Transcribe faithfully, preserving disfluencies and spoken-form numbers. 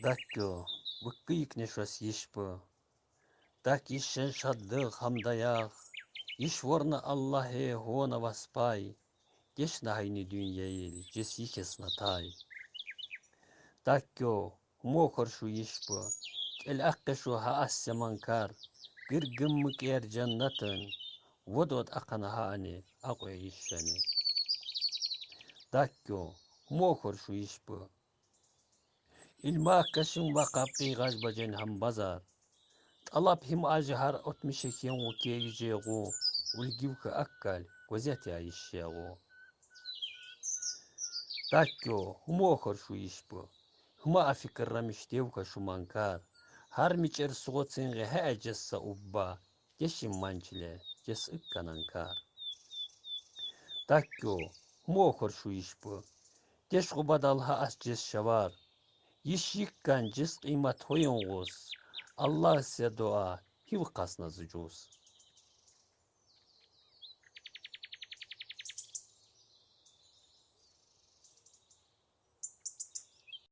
Даккё, быгкы йикне шуэс йишбы. Дак йишен шаддых һәм даях. Йиш ворны Аллахе һуона васпай. Гешнахьайни дуньяел, жез йихес на тай. Даккё, һумо хор шу йишбы. Кел аккъе шу һаас зяман кар. Гыр гыммы кер жаннатын. Вод-вод акъана һаани, акъуя йишени. Даккё, һумо хор шу йишбы. Илма кашын вакъап къыйгъаж бажен һәм базар. Талап һим ажи һар отмише кенгу кегижегъу, улгивхы аккаль, гозет я йишегъу. Даккё, һумо хор шу йишбы. Һума афикрра миштевха шу манкар. Һар мичер сугъо цинги һе эджесса убба. Гешин манчиле, жез ыкканан кар. Даккё, һумо хор шу йишбы. Геш гъубадал һаас жез шавар. Йиш йиккан жез къыймат һоюн гъус. Аллах се дуа, һив къасназы жус.